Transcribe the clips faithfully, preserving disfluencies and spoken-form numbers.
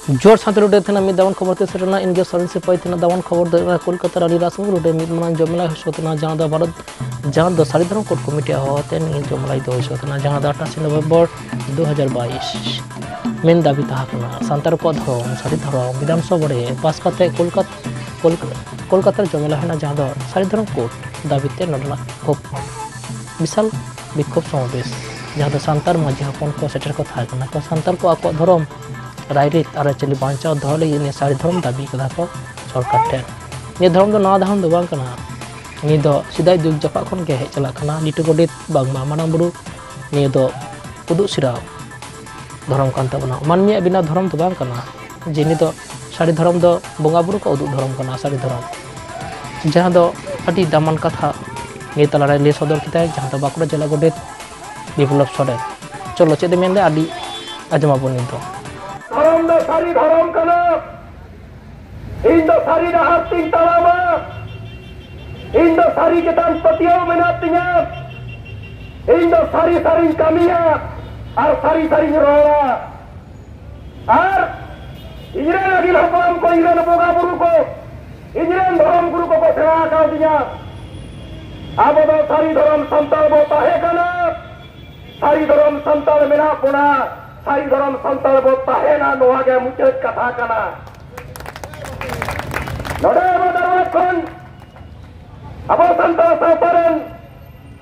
ᱡᱚᱦᱟᱨ ᱥᱟᱶᱛᱮ ᱱᱚᱰᱮ ᱛᱮᱱᱟᱜ ᱢᱤᱫ ᱫᱟᱢᱟᱱ ᱠᱷᱚᱵᱚᱨ ᱛᱮ ᱥᱮᱴᱮᱨ ᱮᱱᱟ ᱤᱱᱰᱤᱭᱟ ᱥᱚᱨᱮᱱ ᱥᱤᱯᱟᱹᱦᱤ ᱛᱮᱱᱟᱜ ᱫᱟᱢᱟᱱ ᱠᱷᱚᱵᱚᱨ ᱫᱚ ᱦᱩᱭᱩᱜ ᱠᱟᱱᱟ ᱠᱳᱞᱠᱟᱛᱟ ᱨᱟᱱᱤ ᱨᱟᱥ ᱨᱳᱰ ᱨᱮ ᱢᱤᱫ ᱢᱟᱨᱟᱝ ᱡᱚᱢᱮᱞᱟᱭ ᱦᱩᱭ ᱥᱟᱹᱛ ᱮᱱᱟ, ᱡᱟᱦᱟᱸ ᱫᱚ ᱵᱷᱟᱨᱚᱛ, ᱡᱟᱦᱟᱸ ᱫᱚ ᱥᱟᱹᱨᱤ ᱫᱷᱚᱨᱚᱢ ᱠᱳᱰ ᱠᱚᱢᱤᱴᱤ ᱦᱚᱦᱚ ᱟᱛᱮ ᱱᱤᱭᱟᱹ ᱡᱚᱢᱮᱞᱟᱭ ᱫᱚ ᱦᱩᱭ ᱥᱟᱹᱛ ᱮᱱᱟ, ᱡᱟᱦᱟᱸ ᱫᱚ ᱟᱴᱷᱟᱥᱮ ᱱᱚᱵᱷᱮᱢᱵᱚᱨ ᱫᱩ ᱦᱟᱡᱟᱨ ᱵᱟᱭᱤᱥ᱾ ᱢᱮᱱ ᱫᱟᱹᱵᱤ ᱛᱟᱦᱮᱸ ᱠᱟᱱᱟ ᱥᱟᱱᱛᱟᱲ ᱠᱚᱣᱟᱜ ᱫᱷᱚᱨᱚᱢ, ᱥᱟᱹᱨᱤ ᱫᱷᱚᱨᱚᱢ ᱵᱤᱫᱷᱟᱱ ᱥᱚᱵᱷᱟ ᱨᱮ ᱯᱟᱥ ᱠᱟᱛᱮ ᱠᱳᱞᱠᱟᱛ-, ᱠᱳᱞ-, ᱠᱳᱞᱠᱟᱛᱟ ᱨᱮ ᱡᱚᱢᱮᱞᱟᱭ ᱦᱩᱭ ᱮᱱᱟ, ᱡᱟᱦᱟᱸ ᱫᱚ ᱥᱟᱹᱨᱤ ᱫᱷᱚᱨᱚᱢ ᱠᱳᱰ ᱫᱟᱹᱵᱤ ᱛᱮ ᱱᱚᱰᱮᱱᱟᱜ ᱠᱷᱩᱵ ᱵᱤᱥᱟᱞ ᱵᱤᱠᱠᱷᱳᱵ ᱥᱚᱢᱟᱵᱮᱥ, ᱡᱟᱦᱟᱸ ᱫᱚ ᱥᱟᱱᱛᱟᱲ ᱢᱟᱹᱡᱷᱤ ᱦᱚᱯᱚᱱ ᱠᱚ ᱥᱮᱴᱮᱨ ᱠᱚ ᱛᱟᱦᱮᱸ ᱠᱟᱱᱟ ᱠᱚ᱾ ᱥᱟᱱᱛᱟᱲ ᱠᱚ ᱟᱠᱚᱣᱟᱜ ᱫᱷᱚᱨᱚᱢ, ᱨᱟᱭᱨᱤᱛ, ᱟᱨ ᱟᱹᱨᱤᱪᱟᱹᱞᱤ ᱵᱟᱧᱪᱟᱣ ᱫᱚᱦᱚ ᱞᱟᱹᱜᱤᱫ ᱱᱤᱭᱟᱹ ᱥᱟᱹᱨᱤ ᱫᱷᱚᱨᱚᱢ ᱫᱟᱹᱵᱤ ᱠᱟᱫᱟ ᱠᱚ ᱥᱚᱨᱠᱟᱨ ᱴᱷᱮᱱ᱾ ᱱᱤᱭᱟᱹ ᱫᱷᱚᱨᱚᱢ ᱫᱚ ᱱᱟᱣᱟ ᱫᱷᱚᱨᱚᱢ ᱫᱚ ᱵᱟᱝ ᱠᱟᱱᱟ᱾ ᱱᱤᱭᱟᱹ ᱫᱚ ᱥᱮᱫᱟᱭ ᱡᱩᱜᱽ ᱡᱟᱯᱟᱜ ᱠᱷᱚᱱ ᱜᱮ ᱦᱮᱡ ᱪᱟᱞᱟᱜ ᱠᱟᱱᱟ᱾ ᱞᱤᱴᱟᱹ ᱜᱚᱰᱮᱛ ᱵᱟᱝᱢᱟ ᱢᱟᱨᱟᱝ ᱵᱩᱨᱩ ᱱᱤᱭᱟᱹ ᱫᱚ ᱩᱫᱩᱜ ᱥᱤᱨᱟᱹᱣ ᱫᱷᱚᱨᱚᱢ ᱠᱟᱱ ᱛᱟᱵᱚᱱᱟ᱾ ᱢᱟᱹᱱᱢᱤᱭᱟᱜ ᱵᱮᱱᱟᱣ ᱫᱷᱚᱨᱚᱢ ᱫᱚ ᱵᱟᱝ ᱠᱟᱱᱟ᱾ ᱡᱮ ᱱᱤᱭᱟᱹ ᱫᱚ ᱥᱟᱹᱨᱤ ᱫᱷᱚᱨᱚᱢ ᱫᱚ ᱵᱚᱸᱜᱟ ᱵᱩᱨᱩ ᱠᱚ ᱩᱫᱩᱜ ᱫᱷᱚᱨᱚᱢ ᱠᱟᱱᱟ, ᱥᱟᱹᱨᱤ ᱫᱷᱚᱨᱚᱢ᱾ ᱡᱟᱦᱟᱸ ᱫᱚ ᱟᱹᱰᱤ ᱫᱟᱢᱟᱱ ᱠᱟᱛᱷᱟ ᱱᱤᱭᱟᱹ ᱛᱟᱞᱟᱨᱮ ᱞᱟᱹᱭ ᱥᱚᱫᱚᱨ ᱠᱮᱫᱟᱭ, ᱡᱟᱦᱟᱸ ᱫᱚ ᱵᱟᱸᱠᱩᱲᱟ ᱡᱮᱞᱟ ᱜᱚᱰᱮᱛ ᱵᱤᱯᱞᱚᱵ ᱥᱚᱨᱮᱱ᱾ ᱪᱚᱞᱚ, ᱪᱮᱫ ᱮ ᱢᱮᱱ ᱞᱮᱫᱟ, ᱟᱹᱰᱤ ᱟᱸᱡᱚᱢ ᱟᱵᱚᱱ ᱱᱤᱛ ᱫᱚ᱾ ᱫᱷᱚᱨᱚᱢ ᱫᱚ ᱥᱟᱹᱨᱤ ᱫᱷᱚᱨᱚᱢ ᱠᱟᱱᱟ᱾ ᱤᱧ ᱫᱚ ᱥᱟᱹᱨᱤ ᱰᱟᱦᱟᱨ ᱛᱤᱧ ᱛᱟᱲᱟᱢᱟ᱾ ᱤᱧ ᱫᱚ ᱥᱟᱹᱨᱤ ᱪᱮᱛᱟᱱ ᱯᱟᱹᱛᱭᱟᱹᱣ ᱢᱮᱱᱟᱜ ᱛᱤᱧᱟ᱾ ᱤᱧ ᱫᱚ ᱥᱟᱹᱨᱤ ᱥᱟᱹᱨᱤᱧ ᱠᱟᱹᱢᱤᱭᱟ ᱟᱨ ᱥᱟᱹᱨᱤ ᱥᱟᱹᱨᱤᱧ ᱨᱚᱲᱟ᱾ ᱟᱨ ᱤᱧᱨᱮᱱ ᱟᱹᱜᱤᱞ ᱦᱟᱯᱲᱟᱢ ᱠᱚ, ᱤᱧᱨᱮᱱ ᱵᱚᱸᱜᱟ ᱵᱩᱨᱩ ᱠᱚ, ᱤᱧᱨᱮᱱ ᱫᱷᱚᱨᱚᱢ ᱜᱩᱨᱩ ᱠᱚᱠᱚ ᱥᱮᱬᱟ ᱟᱠᱟᱣᱫᱤᱧᱟ᱾ ᱟᱵᱚ ᱫᱚ ᱥᱟᱹᱨᱤ ᱫᱷᱚᱨᱚᱢ ᱥᱟᱱᱛᱟᱲ ᱵᱚ ᱛᱟᱦᱮᱸ ᱠᱟᱱᱟ, ᱥᱟᱹᱨᱤ ᱫᱷᱚᱨᱚᱢ ᱥᱟᱱᱛᱟᱲ ᱢᱮᱱᱟᱜ ᱵᱚᱱᱟ, ᱥᱟᱹᱨᱤ ᱫᱷᱚᱨᱚᱢ ᱥᱟᱱᱛᱟᱲ ᱵᱚ ᱛᱟᱦᱮᱱᱟ, ᱱᱚᱣᱟ ᱜᱮ ᱢᱩᱪᱟᱹᱫ ᱠᱟᱛᱷᱟ ᱠᱟᱱᱟ᱾ ᱱᱚᱰᱮ ᱟᱵᱚ ᱫᱟᱨᱣᱟᱴ ᱠᱷᱚᱱ ᱟᱵᱚ ᱥᱟᱱᱛᱟᱲ ᱥᱟᱶᱛᱟ ᱨᱮᱱ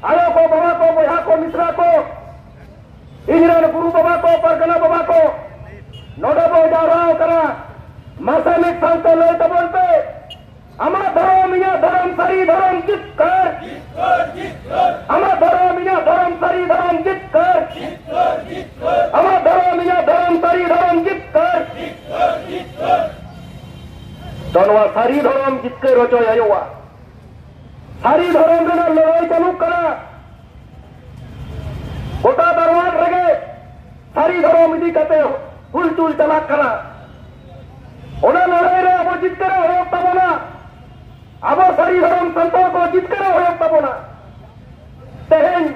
ᱟᱭᱳ ᱠᱚ, ᱵᱟᱵᱟ ᱠᱚ, ᱵᱚᱭᱦᱟ ᱠᱚ, ᱢᱤᱥᱨᱟ ᱠᱚ, ᱤᱧ ᱨᱮᱱ ᱜᱩᱨᱩ ᱵᱟᱵᱟ ᱠᱚ, ᱯᱟᱨᱜᱟᱱᱟ ᱵᱟᱵᱟ ᱠᱚ, ᱱᱚᱰᱮ ᱵᱚ ᱡᱟᱣᱨᱟ ᱟᱠᱟᱱᱟ᱾ ᱢᱟᱥᱮ ᱢᱤᱫ ᱥᱟᱶᱛᱮ ᱞᱟᱹᱭ ᱛᱟᱵᱚᱱ ᱯᱮ, ᱟᱢᱟᱜ ᱫᱷᱚᱨᱚᱢ ᱤᱧᱟᱹᱜ ᱫᱷᱚᱨᱚᱢ ᱥᱟᱹᱨᱤ ᱫᱷᱚᱨᱚᱢ ᱡᱤᱛᱠᱟᱹᱨ᱾ ᱟᱢᱟᱜ ᱫᱷᱚᱨᱚᱢ ᱤᱧᱟᱹᱜ ᱫᱷᱚᱨᱚᱢ ᱥᱟᱹᱨᱤ ᱫᱷᱚᱨᱚᱢ ᱡᱤᱛᱠᱟᱹᱨ᱾ ᱟᱢᱟᱜ ᱫᱷᱚᱨᱚᱢ ᱤᱧᱟᱹᱜ ᱫᱷᱚᱨᱚᱢ ᱥᱟᱹᱨᱤ ᱫᱷᱚᱨᱚᱢ ᱡᱤᱛᱠᱟᱹᱨ᱾ ᱛᱚ ᱱᱚᱣᱟ ᱥᱟᱹᱨᱤ ᱫᱷᱚᱨᱚᱢ ᱡᱤᱛᱠᱟᱹᱨ ᱦᱚᱪᱚᱭ ᱦᱩᱭᱩᱜᱼᱟ᱾ ᱥᱟᱹᱨᱤ ᱫᱷᱚᱨᱚᱢ ᱨᱮᱱᱟᱜ ᱞᱟᱹᱲᱦᱟᱹᱭ ᱪᱟᱹᱞᱩᱜ ᱠᱟᱱᱟ᱾ ᱜᱚᱴᱟ ᱫᱟᱨᱣᱟᱴ ᱨᱮᱜᱮ ᱥᱟᱹᱨᱤ ᱫᱷᱚᱨᱚᱢ ᱤᱫᱤ ᱠᱟᱛᱮ ᱦᱩᱞᱪᱩᱞ ᱪᱟᱞᱟᱜ ᱠᱟᱱᱟ᱾ ᱚᱱᱟ ᱞᱟᱹᱲᱦᱟᱹᱭ ᱨᱮ ᱟᱵᱚ ᱡᱤᱛᱠᱟᱹᱨᱚᱜ ᱦᱩᱭᱩᱜ ᱛᱟᱵᱚᱱᱟ᱾ ᱟᱵᱚ ᱥᱟᱹᱨᱤ ᱫᱷᱚᱨᱚᱢ ᱥᱟᱱᱛᱟᱲ ᱠᱚ ᱡᱤᱛᱠᱟᱹᱨᱚᱜ ᱦᱩᱭᱩᱜ ᱛᱟᱵᱚᱱᱟ᱾ ᱛᱮᱦᱮᱧ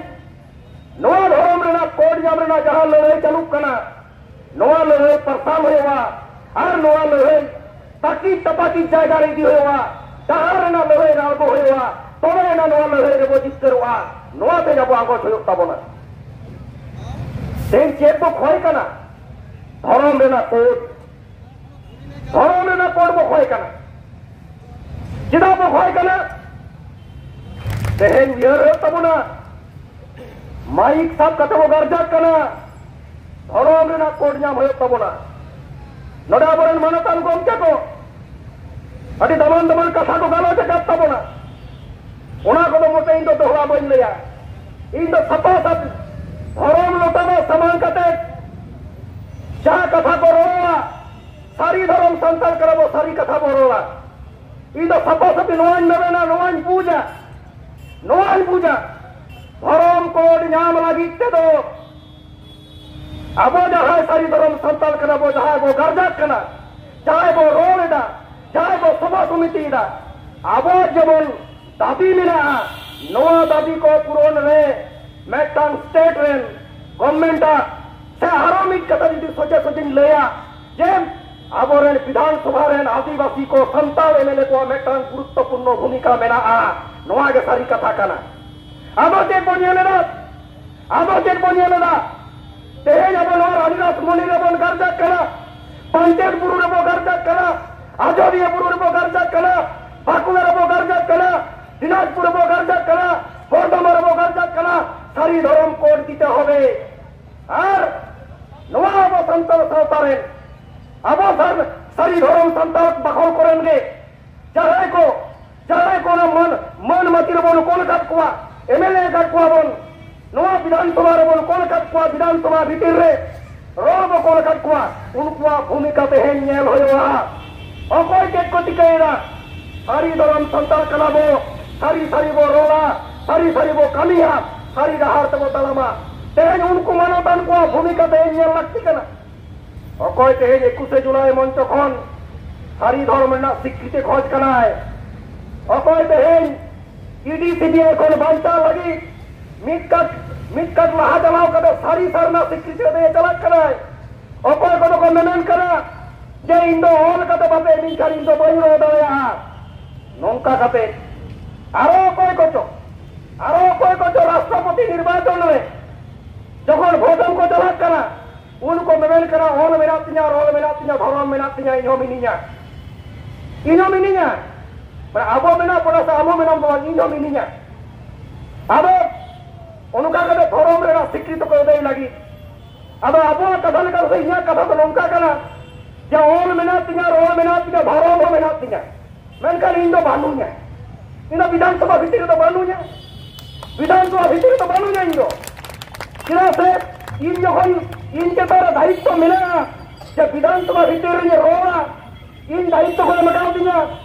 ᱱᱚᱣᱟ ᱫᱷᱚᱨᱚᱢ ᱨᱮᱱᱟᱜ ᱠᱳᱰ ᱧᱟᱢ ᱨᱮᱱᱟᱜ ᱡᱟᱦᱟᱸ ᱞᱟᱹᱲᱦᱟᱹᱭ ᱪᱟᱹᱞᱩᱜ ᱠᱟᱱᱟ, ᱱᱚᱣᱟ ᱞᱟᱹᱲᱦᱟᱹᱭ ᱯᱟᱨᱥᱟᱞ ᱦᱩᱭᱩᱜᱼᱟ᱾ ᱟᱨ ᱱᱚᱣᱟ ᱞᱟᱹᱲᱦᱟᱹᱭ ᱛᱟᱹᱠᱤᱡ ᱛᱟᱯᱟᱠᱤᱡ ᱡᱟᱭᱜᱟ ᱨᱮ ᱤᱫᱤ ᱦᱩᱭᱩᱜᱼᱟ, ᱰᱟᱦᱟᱨ ᱨᱮᱱᱟᱜ ᱞᱟᱹᱲᱦᱟᱹᱭ ᱨᱮ ᱟᱬᱜᱚ ᱦᱩᱭᱩᱜᱼᱟ, ᱛᱚᱵᱮ ᱮᱱᱟ ᱱᱚᱣᱟ ᱞᱟᱹᱲᱦᱟᱹᱭ ᱨᱮᱵᱚ ᱡᱤᱛᱠᱟᱹᱨᱚᱜᱼᱟ᱾ ᱱᱚᱣᱟ ᱛᱮ ᱟᱵᱚ ᱟᱸᱜᱚᱪ ᱦᱩᱭᱩᱜ ᱛᱟᱵᱚᱱᱟ᱾ ᱛᱮᱦᱮᱧ ᱪᱮᱫ ᱵᱚ ᱠᱷᱚᱭ ᱠᱟᱱᱟ? ᱫᱷᱚᱨᱚᱢ ᱨᱮᱱᱟᱜ ᱠᱳᱰ᱾ ᱫᱷᱚᱨᱚᱢ ᱨᱮᱱᱟᱜ ᱠᱳᱰ ᱵᱚ ᱠᱷᱚᱭ ᱠᱟᱱᱟ᱾ ᱪᱮᱫᱟᱜ ᱵᱚ ᱠᱷᱚᱭ ᱠᱟᱱᱟ? ᱛᱮᱦᱮᱧ ᱩᱭᱦᱟᱹᱨ ᱦᱩᱭᱩᱜ ᱛᱟᱵᱚᱱᱟ, ᱢᱟᱭᱤᱠ ᱥᱟᱵ ᱠᱟᱛᱮ ᱵᱚ ᱜᱟᱨᱡᱟᱜ ᱠᱟᱱᱟ, ᱫᱷᱚᱨᱚᱢ ᱨᱮᱱᱟᱜ ᱠᱳᱰ ᱧᱟᱢ ᱦᱩᱭᱩᱜ ᱛᱟᱵᱚᱱᱟ᱾ ᱱᱚᱰᱮ ᱟᱵᱚᱨᱮᱱ ᱢᱟᱱᱚᱛᱟᱱ ᱜᱚᱢᱠᱮ ᱠᱚ ᱟᱹᱰᱤ ᱫᱟᱢᱟᱱ ᱫᱟᱢᱟᱱ ᱠᱟᱛᱷᱟ ᱠᱚ ᱜᱟᱞᱚᱪ ᱟᱠᱟᱫ ᱛᱟᱵᱚᱱᱟ᱾ ᱚᱱᱟ ᱠᱚᱫᱚ ᱢᱚᱴᱮ ᱤᱧ ᱫᱚ ᱫᱚᱦᱲᱟ ᱵᱟᱹᱧ ᱞᱟᱹᱭᱟ᱾ ᱤᱧ ᱫᱚ ᱥᱟᱯᱷᱟ ᱥᱟᱯᱷᱤ ᱫᱷᱚᱨᱚᱢ ᱞᱚᱴᱟ ᱫᱚ ᱥᱟᱢᱟᱝ ᱠᱟᱛᱮ ᱡᱟᱦᱟᱸ ᱠᱟᱛᱷᱟ ᱠᱚ ᱨᱚᱲᱟ, ᱥᱟᱹᱨᱤ ᱫᱷᱚᱨᱚᱢ ᱥᱟᱱᱛᱟᱲ ᱠᱟᱱᱟ ᱵᱚ, ᱥᱟᱹᱨᱤ ᱠᱟᱛᱷᱟ ᱵᱚ ᱨᱚᱲᱟ᱾ ᱤᱧ ᱫᱚ ᱥᱟᱯᱷᱟ ᱥᱟᱹᱯᱷᱤ ᱱᱚᱣᱟᱧ ᱢᱮᱢᱮᱱᱟ, ᱱᱚᱣᱟᱧ ᱵᱩᱡᱟ, ᱱᱚᱣᱟᱧ ᱵᱩᱡᱟ, ᱫᱷᱚᱨᱚᱢ ᱠᱳᱰ ᱧᱟᱢ ᱞᱟᱹᱜᱤᱫ ᱛᱮᱫᱚ ᱟᱵᱚ ᱡᱟᱦᱟᱸᱭ ᱥᱟᱹᱨᱤ ᱫᱷᱚᱨᱚᱢ ᱥᱟᱱᱛᱟᱲ ᱠᱟᱱᱟ ᱵᱚ, ᱡᱟᱦᱟᱸᱭ ᱵᱚ ᱜᱟᱨᱡᱟᱜ ᱠᱟᱱᱟ, ᱡᱟᱦᱟᱸᱭ ᱵᱚ ᱨᱚᱲ ᱮᱫᱟ, ᱡᱟᱦᱟᱸᱭ ᱵᱚ ᱥᱚᱵᱷᱟ ᱥᱚᱢᱤᱛᱤ ᱮᱫᱟ, ᱟᱵᱚ ᱡᱮᱢᱚᱱ ᱫᱟᱹᱵᱤ ᱢᱮᱱᱟᱜᱼᱟ, ᱱᱚᱣᱟ ᱫᱟᱹᱵᱤ ᱠᱚ ᱯᱩᱨᱚᱱ ᱨᱮ ᱢᱤᱫᱴᱟᱝ ᱥᱴᱮᱴ ᱨᱮᱱ ᱜᱚᱵᱷᱢᱮᱱᱴ ᱟᱜ, ᱥᱮ ᱟᱨᱚ ᱢᱤᱫ ᱠᱟᱛᱷᱟ ᱡᱩᱫᱤ ᱥᱚᱡᱷᱮ ᱥᱚᱡᱷᱮᱧ ᱞᱟᱹᱭᱟ, ᱡᱮ ᱟᱵᱚᱨᱮᱱ ᱵᱤᱫᱷᱟᱱ ᱥᱚᱵᱷᱟ ᱨᱮᱱ ᱟᱹᱫᱤᱵᱟᱹᱥᱤ ᱠᱚ, ᱥᱟᱱᱛᱟᱲ ᱮᱢ ᱮᱞ ᱮ ᱠᱚᱣᱟᱜ ᱢᱤᱫᱴᱟᱝ ᱜᱩᱨᱩᱛᱛᱚᱯᱩᱨᱱᱚ ᱵᱷᱩᱢᱤᱠᱟ ᱢᱮᱱᱟᱜᱼᱟ᱾ ᱱᱚᱣᱟ ᱜᱮ ᱥᱟᱹᱨᱤ ᱠᱟᱛᱷᱟ ᱠᱟᱱᱟ᱾ ᱟᱫᱚ ᱪᱮᱫ ᱵᱚᱱ ᱧᱮᱞ ᱮᱫᱟ? ᱟᱫᱚ ᱪᱮᱫ ᱵᱚᱱ ᱧᱮᱞ ᱮᱫᱟ? ᱛᱮᱦᱮᱧ ᱟᱵᱚ ᱱᱚᱣᱟ ᱨᱟᱱᱤᱨᱟᱥ ᱢᱚᱱᱤ ᱨᱮᱵᱚᱱ ᱜᱟᱨᱡᱟᱜ ᱠᱟᱱᱟ, ᱯᱟᱧᱪᱮᱛ ᱵᱩᱨᱩ ᱨᱮᱵᱚ ᱜᱟᱨᱡᱟᱜ ᱠᱟᱱᱟ, ᱟᱡᱚᱫᱤᱭᱟᱹ ᱵᱩᱨᱩ ᱨᱮᱵᱚ ᱜᱟᱨᱡᱟᱜ ᱠᱟᱱᱟ, ᱵᱟᱸᱠᱩᱲᱟ ᱨᱮᱵᱚ ᱜᱟᱨᱡᱟᱜ ᱠᱟᱱᱟ, ᱫᱤᱱᱟᱡᱽᱯᱩᱨ ᱨᱮᱵᱚ ᱜᱟᱨᱡᱟᱜ ᱠᱟᱱᱟ, ᱵᱚᱨᱫᱷᱚᱢᱟᱱ ᱨᱮᱵᱚ ᱜᱟᱨᱡᱟᱜ ᱠᱟᱱᱟ᱾ ᱥᱟᱹᱨᱤ ᱫᱷᱚᱨᱚᱢ ᱠᱳᱰ ᱫᱤᱛᱮ ᱦᱚᱵᱮ᱾ ᱟᱨ ᱱᱚᱣᱟ ᱟᱵᱚ ᱥᱟᱱᱛᱟᱲ ᱥᱟᱶᱛᱟ ᱨᱮᱱ, ᱟᱵᱚ ᱥᱟᱨ-, ᱥᱟᱹᱨᱤ ᱫᱷᱚᱨᱚᱢ ᱥᱟᱱᱛᱟᱲ ᱵᱟᱠᱷᱳᱞ ᱠᱚᱨᱮᱱ ᱜᱮ ᱡᱟᱦᱟᱸᱭ ᱠᱚ, ᱡᱟᱦᱟᱸᱭ ᱠᱚ ᱚᱱᱟ ᱢᱟᱹᱱ, ᱢᱟᱹᱱ ᱢᱟᱹᱛᱤ ᱨᱮᱵᱚᱱ ᱠᱚᱞ ᱟᱠᱟᱫ ᱠᱚᱣᱟ, ᱮᱢ ᱮᱞ ᱮ ᱟᱠᱟᱫ ᱠᱚᱣᱟ ᱵᱚᱱ, ᱱᱚᱣᱟ ᱵᱤᱫᱷᱟᱱ ᱥᱚᱵᱷᱟ ᱨᱮᱵᱚᱱ ᱠᱚᱞ ᱟᱠᱟᱫ ᱠᱚᱣᱟ, ᱵᱤᱫᱷᱟᱱ ᱥᱚᱵᱷᱟ ᱵᱷᱤᱛᱤᱨ ᱨᱮ ᱨᱚᱲ ᱵᱚ ᱠᱚᱞ ᱟᱠᱟᱫ ᱠᱚᱣᱟ, ᱩᱱᱠᱩᱣᱟᱜ ᱵᱷᱩᱢᱤᱠᱟ ᱛᱮᱦᱮᱧ ᱧᱮᱞ ᱦᱩᱭᱩᱜᱼᱟ᱾ ᱚᱠᱚᱭ ᱪᱮᱫ ᱠᱚ ᱪᱤᱠᱟᱹᱭᱮᱫᱟ? ᱥᱟᱹᱨᱤ ᱫᱷᱚᱨᱚᱢ ᱥᱟᱱᱛᱟᱲ ᱠᱟᱱᱟ ᱵᱚ, ᱥᱟᱹᱨᱤ ᱥᱟᱹᱨᱤ ᱵᱚ ᱨᱚᱲᱟ, ᱥᱟᱹᱨᱤ ᱥᱟᱹᱨᱤ ᱵᱚ ᱠᱟᱹᱢᱤᱭᱟ, ᱥᱟᱹᱨᱤ ᱰᱟᱦᱟᱨ ᱛᱮᱵᱚ ᱛᱟᱲᱟᱢᱟ᱾ ᱛᱮᱦᱮᱧ ᱩᱱᱠᱩ ᱢᱟᱱᱚᱛᱟᱱ ᱠᱚᱣᱟᱜ ᱵᱷᱩᱢᱤᱠᱟ ᱛᱮᱦᱮᱧ ᱧᱮᱞ ᱞᱟᱹᱠᱛᱤ ᱠᱟᱱᱟ᱾ ᱚᱠᱚᱭ ᱛᱮᱦᱮᱧ ᱮᱠᱩᱥᱮ ᱡᱩᱞᱟᱭ ᱢᱚᱧᱪᱚ ᱠᱷᱚᱱ ᱥᱟᱹᱨᱤ ᱫᱷᱚᱨᱚᱢ ᱨᱮᱱᱟᱜ ᱥᱤᱠᱨᱤᱛᱤ ᱠᱷᱚᱡᱽ ᱠᱟᱱᱟᱭ? ᱚᱠᱚᱭ ᱛᱮᱦᱮᱧ E D C B I ᱠᱷᱚᱱ ᱵᱟᱧᱪᱟᱣ ᱞᱟᱹᱜᱤᱫ ᱢᱤᱫ ᱠᱟᱴ, ᱢᱤᱫ ᱠᱟᱴ ᱞᱟᱦᱟ ᱪᱟᱞᱟᱣ ᱠᱟᱛᱮ ᱥᱟᱹᱨᱤ ᱥᱟᱨᱱᱟ ᱥᱤᱠᱨᱤᱛᱤ ᱟᱛᱮ ᱪᱟᱞᱟᱜ ᱠᱟᱱᱟᱭ? ᱚᱠᱚᱭ ᱠᱚᱫᱚ ᱠᱚ ᱢᱮᱢᱮᱱ ᱠᱟᱱᱟ, ᱡᱮ ᱤᱧ ᱫᱚ ᱚᱞ ᱠᱟᱛᱮ ᱵᱟᱯᱮ ᱤᱢᱟᱹᱧ ᱠᱷᱟᱱ ᱤᱧ ᱫᱚ ᱵᱟᱹᱧ ᱨᱚᱲ ᱫᱟᱲᱮᱭᱟᱜᱼᱟ᱾ ᱱᱚᱝᱠᱟ ᱠᱟᱛᱮ ᱟᱨᱚ ᱚᱠᱚᱭ ᱠᱚᱪᱚ, ᱟᱨᱚ ᱚᱠᱚᱭ ᱠᱚᱪᱚ ᱨᱟᱥᱴᱨᱚᱯᱚᱛᱤ ᱱᱤᱨᱵᱟᱪᱚᱱ ᱨᱮ ᱡᱚᱠᱷᱚᱱ ᱵᱷᱳᱴ ᱮᱢ ᱠᱚ ᱪᱟᱞᱟᱜ ᱠᱟᱱᱟ, ᱩᱱ ᱠᱚ ᱢᱮᱢᱮᱱ ᱠᱟᱱᱟ, "ᱚᱞ ᱢᱮᱱᱟᱜ ᱛᱤᱧᱟ, ᱨᱚᱲ ᱢᱮᱱᱟᱜ ᱛᱤᱧᱟ, ᱫᱷᱚᱨᱚᱢ ᱢᱮᱱᱟᱜ ᱛᱤᱧᱟ, ᱤᱧ ᱦᱚᱸ ᱢᱤᱱᱟᱹᱧᱟ, ᱤᱧ ᱦᱚᱸ ᱢᱤᱱᱟᱹᱧᱟ᱾" ᱢᱟᱱᱮ ᱟᱵᱚ ᱢᱮᱱᱟᱜ ᱵᱚᱱᱟ ᱥᱮ ᱟᱵᱚ ᱢᱮᱱᱟᱜ ᱵᱚᱱᱟ, ᱤᱧ ᱦᱚᱸ ᱢᱤᱱᱟᱹᱧᱟ᱾ ᱟᱫᱚ ᱚᱱᱠᱟ ᱠᱟᱛᱮ ᱫᱷᱚᱨᱚᱢ ᱨᱮᱱᱟᱜ ᱥᱤᱠᱨᱤᱛᱤ ᱠᱚ ᱟᱹᱫᱟᱹᱭ ᱞᱟᱹᱜᱤᱫ, ᱟᱫᱚ ᱟᱵᱚᱣᱟᱜ ᱠᱟᱛᱷᱟ ᱞᱮᱠᱟ ᱛᱮ ᱤᱧᱟᱹᱜ ᱠᱟᱛᱷᱟ ᱫᱚ ᱱᱚᱝᱠᱟ ᱠᱟᱱᱟ ᱡᱮ ᱚᱞ ᱢᱮᱱᱟᱜ ᱛᱤᱧᱟ, ᱨᱚᱲ ᱢᱮᱱᱟᱜ ᱛᱤᱧᱟ, ᱫᱷᱚᱨᱚᱢ ᱦᱚᱸ ᱢᱮᱱᱟᱜ ᱛᱤᱧᱟ, ᱢᱮᱱᱠᱷᱟᱱ ᱤᱧ ᱫᱚ ᱵᱟᱹᱱᱩᱧᱟ᱾ ᱤᱧ ᱫᱚ ᱵᱤᱫᱷᱟᱱ ᱥᱚᱵᱷᱟ ᱵᱷᱤᱛᱤᱨ ᱨᱮᱫᱚ ᱵᱟᱹᱱᱩᱧᱟ, ᱵᱤᱫᱷᱟᱱ ᱥᱚᱵᱷᱟ ᱵᱷᱤᱛᱤᱨ ᱨᱮᱫᱚ ᱵᱟᱹᱱᱩᱧᱟ ᱤᱧ ᱫᱚ᱾ ᱪᱮᱫᱟᱜ ᱥᱮ ᱤᱧ ᱡᱚᱠᱷᱚᱱ ᱤᱧ ᱪᱮᱛᱟᱱ ᱨᱮ ᱫᱟᱭᱤᱛᱛᱚ ᱢᱮᱱᱟᱜᱼᱟ ᱡᱮ ᱵᱤᱫᱷᱟᱱ ᱥᱚᱵᱷᱟ ᱵᱷᱤᱛᱤᱨ ᱨᱤᱧ ᱨᱚᱲᱟ, ᱤᱧ ᱫᱟᱭᱤᱛᱛᱚ ᱠᱚ ᱮᱢ ᱟᱠᱟᱣᱫᱤᱧᱟ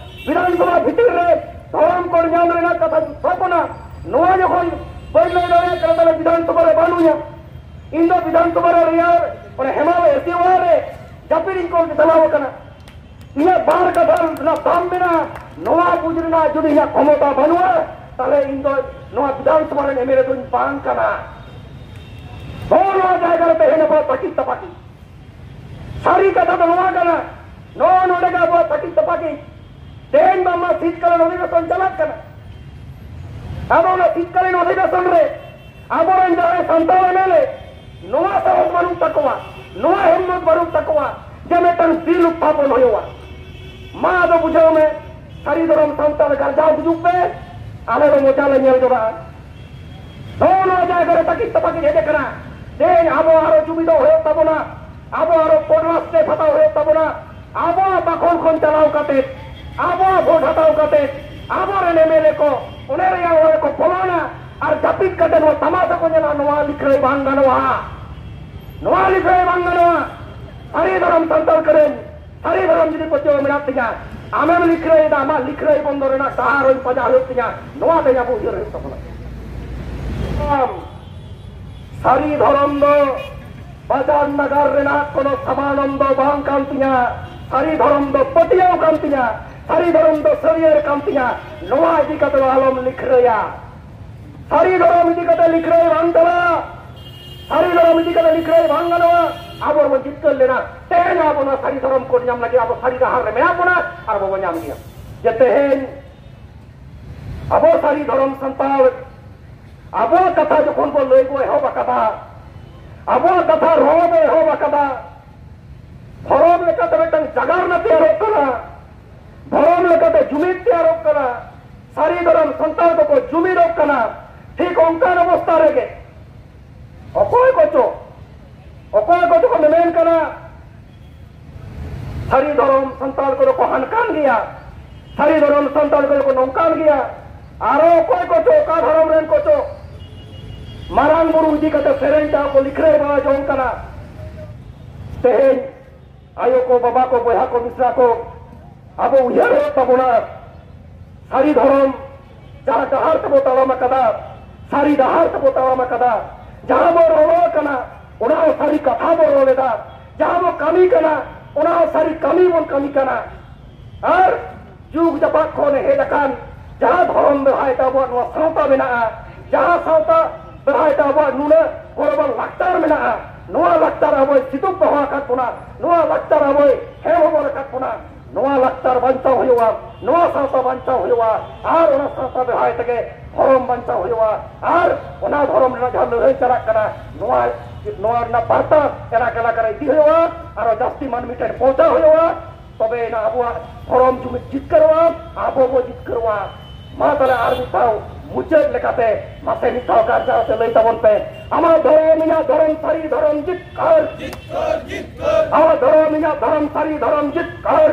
ᱵᱤᱫᱷᱟᱱ ᱥᱚᱵᱷᱟ ᱵᱷᱤᱛᱤᱨ ᱨᱮ ᱫᱷᱚᱨᱚᱢ ᱠᱚ ᱧᱟᱢ ᱨᱮᱱᱟᱜ ᱠᱟᱛᱷᱟ ᱛᱷᱟᱯᱚᱱᱟ᱾ ᱱᱚᱣᱟ ᱡᱚᱠᱷᱚᱱ ᱵᱟᱹᱧ ᱞᱟᱹᱭ ᱫᱟᱲᱮᱭᱟᱜ ᱠᱟᱱᱟ, ᱛᱟᱦᱞᱮ ᱵᱤᱫᱷᱟᱱ ᱥᱚᱵᱷᱟ ᱨᱮ ᱵᱟᱹᱱᱩᱧᱟ᱾ ᱤᱧ ᱫᱚ ᱵᱤᱫᱷᱟᱱ ᱥᱚᱵᱷᱟ ᱨᱮ ᱨᱮᱭᱟᱲ, ᱚᱱᱟ ᱦᱮᱢᱟᱞ ᱮᱥᱤ ᱚᱲᱟᱜ ᱨᱮ ᱡᱟᱹᱯᱤᱫ ᱤᱧ ᱠᱚᱞ ᱪᱟᱞᱟᱣ ᱟᱠᱟᱱᱟ᱾ ᱤᱧᱟᱹᱜ ᱵᱟᱨ ᱠᱟᱛᱷᱟ ᱨᱮᱱᱟᱜ ᱫᱟᱢ ᱢᱮᱱᱟᱜᱼᱟ᱾ ᱱᱚᱣᱟ ᱵᱩᱡᱽ ᱨᱮᱱᱟᱜ ᱡᱩᱫᱤ ᱤᱧᱟᱹᱜ ᱠᱷᱚᱢᱚᱛᱟ ᱵᱟᱹᱱᱩᱜᱼᱟ, ᱛᱟᱦᱞᱮ ᱤᱧ ᱫᱚ ᱱᱚᱣᱟ ᱵᱤᱫᱷᱟᱱ ᱥᱚᱵᱷᱟ ᱨᱮᱱ ᱮᱢᱮᱞᱮ ᱫᱚᱧ ᱵᱟᱝ ᱠᱟᱱᱟ᱾ ᱱᱚᱜᱼᱚ ᱱᱚᱣᱟ ᱡᱟᱭᱜᱟ ᱨᱮ ᱛᱮᱦᱮᱧ ᱟᱵᱚᱣᱟᱜ ᱛᱟᱹᱠᱤᱡ ᱛᱟᱯᱟᱠᱤᱡ᱾ ᱥᱟᱹᱨᱤ ᱠᱟᱛᱷᱟ ᱫᱚ ᱱᱚᱣᱟ ᱠᱟᱱᱟ, ᱱᱚᱜᱼᱚ ᱱᱚᱰᱮ ᱜᱮ ᱟᱵᱚᱣᱟᱜ ᱛᱟᱹᱠᱤᱡ ᱛᱟᱯᱟᱠᱤᱡ᱾ ᱛᱮᱦᱮᱧ ᱵᱟᱝᱢᱟ ᱥᱤᱛᱠᱟᱞᱤᱱ ᱚᱫᱷᱤᱵᱮᱥᱚᱱ ᱪᱟᱞᱟᱜ ᱠᱟᱱᱟ᱾ ᱟᱫᱚ ᱚᱱᱟ ᱥᱤᱛᱠᱟᱞᱤᱱ ᱚᱫᱷᱤᱵᱮᱥᱚᱱ ᱨᱮ ᱟᱵᱚᱨᱮᱱ ᱡᱟᱦᱟᱸᱭ ᱥᱟᱱᱛᱟᱲ ᱮᱢᱮᱞᱮ ᱱᱚᱣᱟ ᱥᱟᱦᱚᱥ ᱵᱟᱹᱱᱩᱜ ᱛᱟᱠᱚᱣᱟ, ᱱᱚᱣᱟ ᱦᱤᱢᱢᱚᱛ ᱵᱟᱹᱱᱩᱜ ᱛᱟᱠᱚᱣᱟ ᱡᱮ ᱢᱤᱫᱴᱟᱝ ᱵᱤᱞ ᱩᱛᱛᱷᱟᱯᱚᱱ ᱦᱩᱭᱩᱜᱼᱟ᱾ ᱢᱟ ᱟᱫᱚ ᱵᱩᱡᱷᱟᱹᱣ ᱢᱮ, ᱥᱟᱹᱨᱤ ᱫᱷᱚᱨᱚᱢ ᱥᱟᱱᱛᱟᱲ ᱜᱟᱨᱡᱟᱣ ᱦᱤᱡᱩᱜ ᱯᱮ, ᱟᱞᱮ ᱫᱚ ᱢᱚᱡᱟ ᱞᱮ ᱧᱮᱞ ᱡᱚᱝᱟ᱾ ᱱᱚᱜᱼᱚ ᱱᱚᱣᱟ ᱡᱟᱭᱜᱟ ᱨᱮ ᱛᱟᱹᱠᱤᱡ ᱛᱟᱯᱟᱠᱤᱡ ᱦᱮᱡ ᱟᱠᱟᱱᱟ᱾ ᱛᱮᱦᱮᱧ ᱟᱵᱚ ᱟᱨᱚ ᱡᱩᱢᱤᱫᱚᱜ ᱦᱩᱭᱩᱜ ᱛᱟᱵᱚᱱᱟ, ᱟᱵᱚ ᱟᱨᱚ ᱯᱚᱰᱞᱟ ᱥᱴᱮᱯ ᱦᱟᱛᱟᱣ ᱦᱩᱭᱩᱜ ᱛᱟᱵᱚᱱᱟ᱾ ᱟᱵᱚᱣᱟᱜ ᱵᱟᱠᱷᱚᱞ ᱠᱷᱚᱱ ᱪᱟᱞᱟᱣ ᱠᱟᱛᱮ, ᱟᱵᱚᱣᱟᱜ ᱵᱷᱳᱴ ᱦᱟᱛᱟᱣ ᱠᱟᱛᱮ, ᱟᱵᱚᱨᱮᱱ ᱮᱢᱮᱞᱮ ᱠᱚ ᱚᱱᱮ ᱨᱮᱭᱟᱜ ᱚᱲᱟᱜ ᱠᱚ ᱵᱚᱞᱚᱱᱟ ᱟᱨ ᱡᱟᱹᱯᱤᱫ ᱠᱟᱛᱮ ᱱᱚᱣᱟ ᱛᱟᱢᱟᱥᱟ ᱠᱚ ᱧᱮᱞᱟ᱾ ᱱᱚᱣᱟ ᱞᱤᱠᱷᱟᱹᱭ ᱵᱟᱝ ᱜᱟᱱᱚᱜᱼᱟ, ᱱᱚᱣᱟ ᱞᱤᱠᱷᱟᱹᱭ ᱵᱟᱝ ᱜᱟᱱᱚᱜᱼᱟ᱾ ᱥᱟᱹᱨᱤ ᱫᱷᱚᱨᱚᱢ ᱥᱟᱱᱛᱟᱲ ᱠᱟᱹᱱᱟᱹᱧ, ᱥᱟᱹᱨᱤ ᱫᱷᱚᱨᱚᱢ ᱡᱩᱫᱤ ᱯᱟᱹᱛᱭᱟᱹᱣ ᱢᱮᱱᱟᱜ ᱛᱤᱧᱟ, ᱟᱢᱮᱢ ᱞᱤᱠᱷᱟᱹᱭᱮᱫᱟ, ᱟᱢᱟᱜ ᱞᱤᱠᱷᱟᱹᱭ ᱵᱚᱱᱫᱚ ᱨᱮᱱᱟᱜ ᱰᱟᱦᱟᱨ ᱦᱚᱸ ᱯᱟᱸᱡᱟ ᱦᱩᱭᱩᱜ ᱛᱤᱧᱟ᱾ ᱱᱚᱣᱟ ᱛᱮ ᱟᱵᱚ ᱩᱭᱦᱟᱹᱨ ᱦᱩᱭᱩᱜ ᱛᱟᱵᱚᱱᱟ᱾ ᱟᱢ ᱥᱟᱹᱨᱤ ᱫᱷᱚᱨᱚᱢ ᱫᱚ ᱵᱟᱡᱟᱨ ᱱᱟᱜᱟᱨ ᱨᱮᱱᱟᱜ ᱠᱳᱱᱳ ᱥᱟᱢᱟᱱᱚᱢ ᱫᱚ ᱵᱟᱝ ᱠᱟᱱ ᱛᱤᱧᱟ᱾ ᱥᱟᱹᱨᱤ ᱫᱷᱚᱨᱚᱢ ᱫᱚ ᱯᱟᱹᱛᱭᱟᱹᱣ ᱠᱟᱱ ᱛᱤᱧᱟ, ᱥᱟᱹᱨᱤ ᱫᱷᱚᱨᱚᱢ ᱫᱚ ᱥᱟᱹᱨᱭᱟᱹᱲ ᱠᱟᱱ ᱛᱤᱧᱟ᱾ ᱱᱚᱣᱟ ᱤᱫᱤ ᱠᱟᱛᱮ ᱫᱚ ᱟᱞᱚᱢ ᱞᱤᱠᱷᱨᱟᱹᱭᱟ᱾ ᱥᱟᱹᱨᱤ ᱫᱷᱚᱨᱚᱢ ᱤᱫᱤ ᱠᱟᱛᱮ ᱞᱤᱠᱷᱨᱟᱹᱭ ᱵᱟᱝ ᱪᱟᱞᱟᱜᱼᱟ᱾ ᱥᱟᱹᱨᱤ ᱫᱷᱚᱨᱚᱢ ᱤᱫᱤ ᱠᱟᱛᱮ ᱞᱤᱠᱷᱨᱟᱹᱭ ᱵᱟᱝ ᱜᱟᱱᱚᱜᱼᱟ᱾ ᱟᱵᱚ ᱵᱚᱱ ᱡᱤᱛᱠᱟᱹᱨ ᱞᱮᱱᱟ᱾ ᱛᱮᱦᱮᱧ ᱟᱵᱚ ᱱᱚᱣᱟ ᱥᱟᱹᱨᱤ ᱫᱷᱚᱨᱚᱢ ᱠᱳᱰ ᱧᱟᱢ ᱞᱟᱹᱜᱤᱫ ᱟᱵᱚ ᱥᱟᱹᱨᱤ ᱰᱟᱦᱟᱨ ᱨᱮ ᱢᱮᱱᱟᱜ ᱵᱚᱱᱟ ᱟᱨ ᱟᱵᱚ ᱵᱚᱱ ᱧᱟᱢ ᱜᱮᱭᱟ᱾ ᱡᱮ ᱛᱮᱦᱮᱧ ᱟᱵᱚ ᱥᱟᱹᱨᱤ ᱫᱷᱚᱨᱚᱢ ᱥᱟᱱᱛᱟᱲ, ᱟᱵᱚᱣᱟᱜ ᱠᱟᱛᱷᱟ ᱡᱚᱠᱷᱚᱱ ᱵᱚ ᱞᱟᱹᱭ ᱵᱚ ᱮᱦᱚᱵ ᱟᱠᱟᱫᱟ, ᱟᱵᱚᱣᱟᱜ ᱠᱟᱛᱷᱟ ᱨᱚᱲ ᱵᱚ ᱮᱦᱚᱵ ᱟᱠᱟᱫᱟ, ᱫᱷᱚᱨᱚᱢ ᱞᱮᱠᱟᱛᱮ ᱢᱤᱫᱴᱟᱝ ᱡᱟᱜᱟᱨᱱᱟ ᱛᱮᱭᱟᱨᱚᱜ ᱠᱟᱱᱟ, ᱫᱷᱚᱨᱚᱢ ᱞᱮᱠᱟᱛᱮ ᱡᱩᱢᱤᱫ ᱛᱮᱭᱟᱨᱚᱜ ᱠᱟᱱᱟ, ᱥᱟᱹᱨᱤ ᱫᱷᱚᱨᱚᱢ ᱥᱟᱱᱛᱟᱲ ᱫᱚᱠᱚ ᱡᱩᱢᱤᱫᱚᱜ ᱠᱟᱱᱟ᱾ ᱴᱷᱤᱠ ᱚᱱᱠᱟᱱ ᱚᱵᱚᱥᱛᱟ ᱨᱮᱜᱮ ᱚᱠᱚᱭ ᱠᱚᱪᱚ, ᱚᱠᱚᱭ ᱠᱚᱪᱚ ᱠᱚ ᱢᱮᱢᱮᱱ ᱠᱟᱱᱟ, ᱥᱟᱹᱨᱤ ᱫᱷᱚᱨᱚᱢ ᱥᱟᱱᱛᱟᱲ ᱠᱚᱫᱚ ᱠᱚ ᱦᱟᱱᱠᱟᱱ ᱜᱮᱭᱟ, ᱥᱟᱹᱨᱤ ᱫᱷᱚᱨᱚᱢ ᱥᱟᱱᱛᱟᱲ ᱠᱚᱫᱚ ᱠᱚ ᱱᱚᱝᱠᱟᱱ ᱜᱮᱭᱟ᱾ ᱟᱨᱚ ᱚᱠᱚᱭ ᱠᱚᱪᱚ, ᱚᱠᱟ ᱫᱷᱚᱨᱚᱢ ᱨᱮᱱ ᱠᱚᱪᱚ, ᱢᱟᱨᱟᱝ ᱵᱩᱨᱩ ᱤᱫᱤ ᱠᱟᱛᱮ ᱥᱮᱨᱮᱧ ᱛᱮᱦᱚᱸ ᱠᱚ ᱞᱤᱠᱷᱨᱟᱹᱭ ᱵᱟᱲᱟ ᱡᱚᱝ ᱠᱟᱱᱟ᱾ ᱛᱮᱦᱮᱧ ᱟᱭᱳ ᱠᱚ, ᱵᱟᱵᱟ ᱠᱚ, ᱵᱚᱭᱦᱟ ᱠᱚ, ᱢᱤᱥᱨᱟ ᱠᱚ, ᱟᱵᱚ ᱩᱭᱦᱟᱹᱨ ᱦᱩᱭᱩᱜ ᱛᱟᱵᱚᱱᱟ, ᱥᱟᱹᱨᱤ ᱫᱷᱚᱨᱚᱢ ᱡᱟᱦᱟᱸ ᱰᱟᱦᱟᱨ ᱛᱮᱵᱚ ᱛᱟᱲᱟᱢ ᱟᱠᱟᱫᱟ, ᱥᱟᱹᱨᱤ ᱰᱟᱦᱟᱨ ᱛᱮᱵᱚ ᱛᱟᱲᱟᱢ ᱟᱠᱟᱫᱟ, ᱡᱟᱦᱟᱸ ᱵᱚ ᱨᱚᱲ ᱟᱠᱟᱱᱟ, ᱚᱱᱟ ᱦᱚᱸ ᱥᱟᱹᱨᱤ ᱠᱟᱛᱷᱟ ᱵᱚ ᱨᱚᱲ ᱮᱫᱟ, ᱡᱟᱦᱟᱸ ᱵᱚ ᱠᱟᱹᱢᱤ ᱠᱟᱱᱟ, ᱚᱱᱟ ᱦᱚᱸ ᱥᱟᱹᱨᱤ ᱠᱟᱹᱢᱤ ᱵᱚᱱ ᱠᱟᱹᱢᱤ ᱠᱟᱱᱟ᱾ ᱟᱨ ᱡᱩᱜᱽ ᱡᱟᱯᱟᱜ ᱠᱷᱚᱱ ᱦᱮᱡ ᱟᱠᱟᱱ ᱡᱟᱦᱟᱸ ᱫᱷᱚᱨᱚᱢ ᱵᱮᱲᱦᱟᱭ ᱛᱮ ᱟᱵᱚᱣᱟᱜ ᱱᱚᱣᱟ ᱥᱟᱶᱛᱟ ᱢᱮᱱᱟᱜᱼᱟ, ᱡᱟᱦᱟᱸ ᱥᱟᱶᱛᱟ ᱵᱮᱲᱦᱟᱭ ᱛᱮ ᱟᱵᱚᱣᱟᱜ ᱱᱩᱱᱟᱹᱜ ᱜᱚᱨᱚᱵᱟᱱ ᱞᱟᱠᱪᱟᱨ ᱢᱮᱱᱟᱜᱼᱟ, ᱱᱚᱣᱟ ᱞᱟᱠᱪᱟᱨ ᱟᱵᱚᱭ ᱥᱤᱫᱩᱯ ᱫᱚᱦᱚ ᱟᱠᱟᱫ ᱵᱚᱱᱟ, ᱱᱚᱣᱟ ᱞᱟᱠᱪᱟᱨ ᱟᱵᱚᱭ ᱦᱮᱢ ᱦᱚᱵᱚᱨ ᱟᱠᱟᱫ ᱵᱚᱱᱟ, ᱱᱚᱣᱟ ᱞᱟᱠᱪᱟᱨ ᱵᱟᱧᱪᱟᱣ ᱦᱩᱭᱩᱜᱼᱟ, ᱱᱚᱣᱟ ᱥᱟᱶᱛᱟ ᱵᱟᱧᱪᱟᱣ ᱦᱩᱭᱩᱜᱼᱟ, ᱟᱨ ᱚᱱᱟ ᱥᱟᱶᱛᱟ ᱵᱮᱲᱦᱟᱭ ᱛᱮᱜᱮ ᱫᱷᱚᱨᱚᱢ ᱵᱟᱧᱪᱟᱣ ᱦᱩᱭᱩᱜᱼᱟ, ᱟᱨ ᱚᱱᱟ ᱫᱷᱚᱨᱚᱢ ᱨᱮᱱᱟᱜ ᱡᱟᱦᱟᱸ ᱞᱟᱹᱲᱦᱟᱹᱭ ᱪᱟᱞᱟᱜ ᱠᱟᱱᱟ, ᱱᱚᱣᱟ, ᱱᱚᱣᱟ ᱨᱮᱱᱟᱜ ᱵᱟᱨᱛᱟ ᱮᱞᱟᱠᱟ ᱮᱞᱟᱠᱟ ᱨᱮ ᱤᱫᱤ ᱦᱩᱭᱩᱜᱼᱟ, ᱟᱨᱚ ᱡᱟᱹᱥᱛᱤ ᱢᱟᱹᱱᱢᱤ ᱴᱷᱮᱱ ᱯᱳᱸᱪᱷᱟᱣ ᱦᱩᱭᱩᱜᱼᱟ, ᱛᱚᱵᱮᱭᱮᱱᱟ ᱟᱵᱚᱣᱟᱜ ᱫᱷᱚᱨᱚᱢ ᱡᱩᱢᱤᱫ ᱡᱤᱛᱠᱟᱹᱨᱚᱜᱼᱟ, ᱟᱵᱚ ᱵᱚ ᱡᱤᱛᱠᱟᱹᱨᱚᱜᱼᱟ᱾ ᱢᱟ ᱛᱟᱦᱞᱮ ᱟᱨ ᱢᱤᱫ ᱫᱷᱟᱣ ᱢᱩᱪᱟᱹᱫ ᱞᱮᱠᱟᱛᱮ ᱢᱟᱥᱮ ᱢᱤᱫ ᱫᱷᱟᱣ ᱜᱟᱨᱡᱟᱣ ᱛᱮ ᱞᱟᱹᱭ ᱛᱟᱵᱚᱱ ᱯᱮ, ᱟᱢᱟᱜ ᱫᱷᱚᱨᱚᱢ ᱤᱧᱟᱜ ᱫᱷᱚᱨᱚᱢ ᱥᱟᱹᱨᱤ ᱫᱷᱚᱨᱚᱢ ᱡᱤᱛᱠᱟᱹᱨ᱾ ᱟᱢᱟᱜ ᱫᱷᱚᱨᱚᱢ ᱤᱧᱟᱜ ᱫᱷᱚᱨᱚᱢ ᱥᱟᱹᱨᱤ ᱫᱷᱚᱨᱚᱢ ᱡᱤᱛᱠᱟᱹᱨ᱾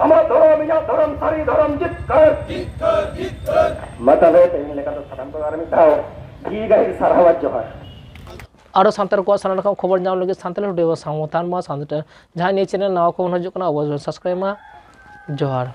ᱟᱢᱟᱜ ᱫᱷᱚᱨᱚᱢ ᱤᱧᱟᱜ ᱫᱷᱚᱨᱚᱢ ᱥᱟᱹᱨᱤ ᱫᱷᱚᱨᱚᱢ ᱡᱤᱛᱠᱟᱹᱨ᱾ ᱢᱟ ᱛᱟᱦᱞᱮ ᱛᱮᱦᱮᱧ ᱞᱮᱠᱟ ᱫᱚ ᱥᱟᱱᱟᱢ ᱠᱚ ᱟᱨ ᱢᱤᱫ ᱫᱷᱟᱣ ᱰᱷᱮᱨ ᱜᱟᱹᱦᱤᱨ ᱥᱟᱨᱦᱟᱣ ᱟᱨ ᱡᱚᱦᱟᱨ᱾ ᱟᱨᱚ ᱥᱟᱱᱛᱟᱲ ᱠᱚᱣᱟᱜ ᱥᱟᱱᱟᱢ ᱞᱮᱠᱟᱱ ᱠᱷᱚᱵᱚᱨ ᱧᱟᱢ ᱞᱟᱹᱜᱤᱫ ᱥᱟᱱᱛᱟᱲ ᱴᱩᱰᱮ ᱵᱚ ᱥᱟᱶ ᱛᱟᱦᱮᱱ ᱢᱟ᱾ ᱥᱟᱱᱛᱟᱲ ᱡᱟᱦᱟᱸᱭ ᱱᱤᱭᱟᱹ ᱪᱮᱱᱮᱞ ᱱᱟᱣᱟ ᱠᱚᱵᱚᱱ ᱦᱤᱡᱩᱜ ᱠᱟᱱᱟ, ᱚᱵᱚᱥᱥᱳᱭ ᱥᱟᱵᱥᱠᱨᱟᱭᱤᱵ ᱢᱟ᱾ ᱡᱚᱦᱟᱨ᱾